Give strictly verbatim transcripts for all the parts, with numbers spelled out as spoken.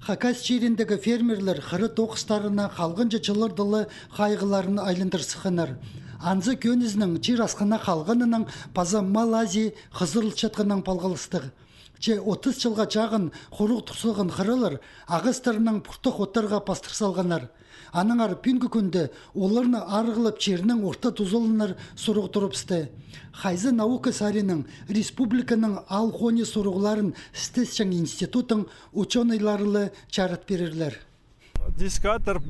Хакас чиріндегі фермерлер хыра тоғыстарына халғанҷы чылларда ла хайығларын айландыр сыхханнар. Анзы кӧнізінең чир асхына халғанының паза мал азии хызырылчатханнаң палғалыстығ. Че отыс чылға чағын хуруғ тур салған хыралар ағастарынаң пуртах оттарға пастыр салғаннар. Аннаңар пӱӱнгі кӱнде оларны арығлап чирнің орта тузаланар сурығ турыбысты. Хайзы наука саринаң республиканың аал хонии сурығларын істесчең институттың учёныйлары ла чарат пирерлер. Дискатор,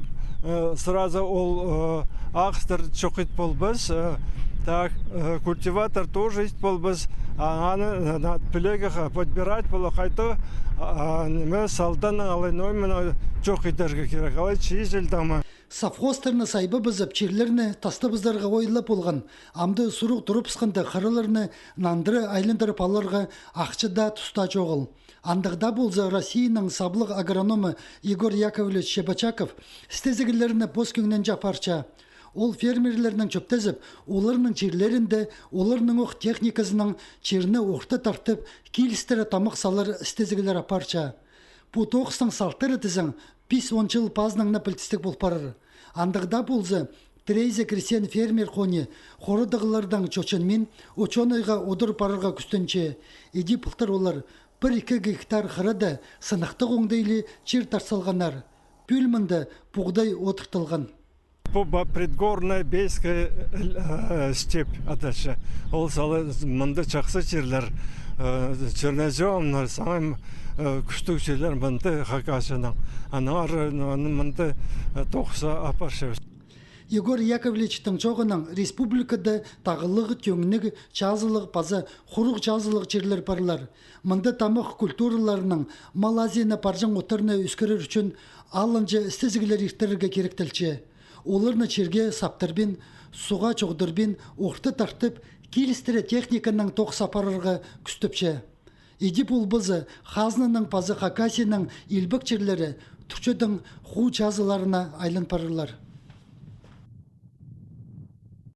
э, сразу ол, э, ағастар чох ит полбас, э, так, э, культиватор тоже ит полбас, а, аны, э, на пілеге ха-, подбирать полар, хайда, а, ниме, салданнаң алай ноо мин, э, чох идерге кирек, алай чиизілдең ме. Совхозтарны сайбабызып, чирлерні тастабызарға ойлап полған, амды сурығ турыбысханда хыраларны нандыра айландырып аларға ахча даа, тус таа чоғыл. Андағ даа полза, Россияның саблығ агрономы Егор Яковлевич Щебачаков істезігілерні пос кӧңнінҷе апарча. Ол фермерлернең чӧптезіп, оларның чирлерінде оларның ох техниказынаң чирні орта тартып, килістіре тамах салар істезігілер апарча. Пу тоғыстың салтары тізең, пис-он чыл пазынаң на пілдістіг пол парар. Андағ даа полза, тірейзе крестьян-фермер хонии хорадағлардаң чочынмин, учёнайға одыр парарға кӱстенче. Иди пылтыр олар пір-ікі гектар хырада сынахтығ оңдайлы чир тарт салғаннар. Пӱӱл мында пуғдай одыртылған. Пу ба-, предгорная бейская, э, степь адалча. Ол сала мында чахсы чирлер, э, чернозёмный, самый, э, кӱстіг чирлер мында Хакасияның. Аннаңар, э, аны мында, э, тоғыс апарчабыс. Егор Яковлевичтің чооғынаң республикада тағлығ, тӧңніг, чазылығ паза хуруғ чазылығ чирлер парлар. Мында тамах культураларының, мал азиина парҷаң оттарны ӧскірер ӱчӱн алынҷа істезігілер иртірерге киректелче. Оларны чирге саптырбин, суға чоғдырбин, орта тартып, килістіре техниканаң тоғыс апарарға кӱстепче. Иди полбаза, хазнаның паза Хакасияның илбек чирлері Турцияның хуу чазыларына айлан парарлар.